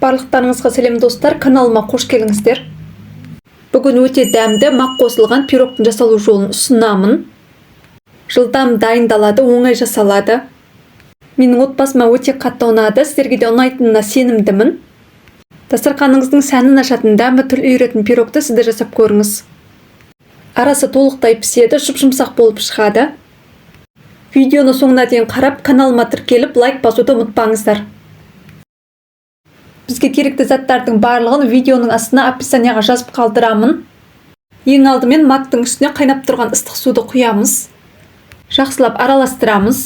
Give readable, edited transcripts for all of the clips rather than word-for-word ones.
Барлықтарыңызға сәлем, достар! Каналыма қош келдіңіздер! Бүгін өте дәмді мак қосылған пирогтың жасалу жолын ұсынамын. Жылдам дайындалады, оңай жасалады. Менің отбасыма өте қатты ұнады, сіздерге де ұнайтынына сенімдімін. Дастарханыңыздың сәнін ашатын, дәмі тіл үйіретін пирогты сіз де жасап көріңіз. Арасы толықтай піседі, жұп-жұмсақ болып шығады. Видеоны соңына дейін қарап, каналыма тіркеліп, лайк басуды ұмытпаңыздар. Бізге керекті заттардың барлығын видеоның астына, описанияға жазып қалдырамын. Ең алдымен мактың үстіне қайнап тұрған ыстық суды құямыз, жақсылап араластырамыз.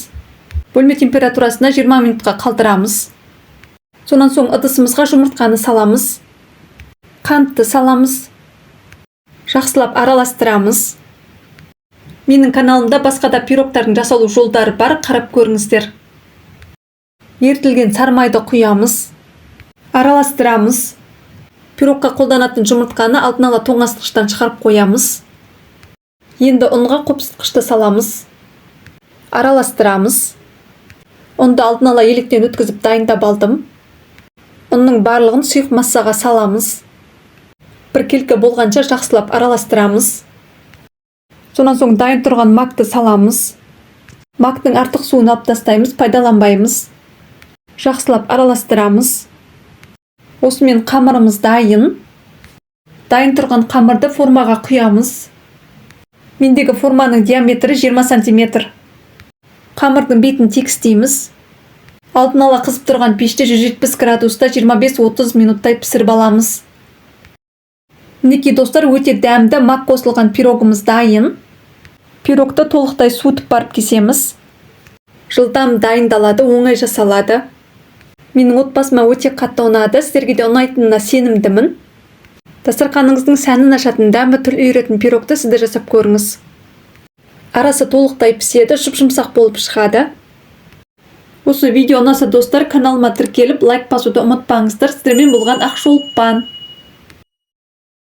Бөлме температурасында 20 минутқа қалдырамыз. Сонан соң ыдысымызға жұмыртқаны саламыз, қантты саламыз, жақсылап араластырамыз. Менің каналымда басқа да пирогтардың жасалу жолдары бар, қарап көріңіздер. Ерітілген сары майды құямыз, араластырамыз. Пирогқа қолданатын жұмыртқаны алдын ала тоңазытқыштан шығарып қоямыз. Енді ұнға қопсытқышты саламыз, араластырамыз. Ұнды алдын ала електен өткізіп, дайындап алдым. Ұнның барлығын сұйық массаға саламыз. Біркелкі болғанша жақсылап араластырамыз. Сонан соң дайын тұрған макты саламыз. Мактың артық суын алып тастаймыз, пайдаланбаймыз. Жақсылап араластырамыз. Осымен қамырымыз дайын. Дайын тұрған қамырды формаға құямыз. Мендегі форманың диаметрі 20 сантиметр. Қамырдың бетін тегістейміз. Алдын ала қызып тұрған пеште 170 градуста 25-30 минуттай пісіріп аламыз. Мінекей, достар, өте дәмді мак қосылған пирогымыз дайын. Пирогты толықтай суытып барып кесеміз. Жылдам дайындалады, оңай жасалады. Менің отбасыма өте қатты ұнады, сіздерге де ұнайтынына сенімдімін. Дастарханыңыздың сәнін ашатын, дәмі тіл үйіретін пирогты сіз де жасап көріңіз. Арасы толықтай піседі, жұп жұмсақ болып шығады. Осы видео ұнаса, достар, каналыма тіркеліп, лайк басуды ұмытпаңыздар. Сіздермен болған Ақшолпан.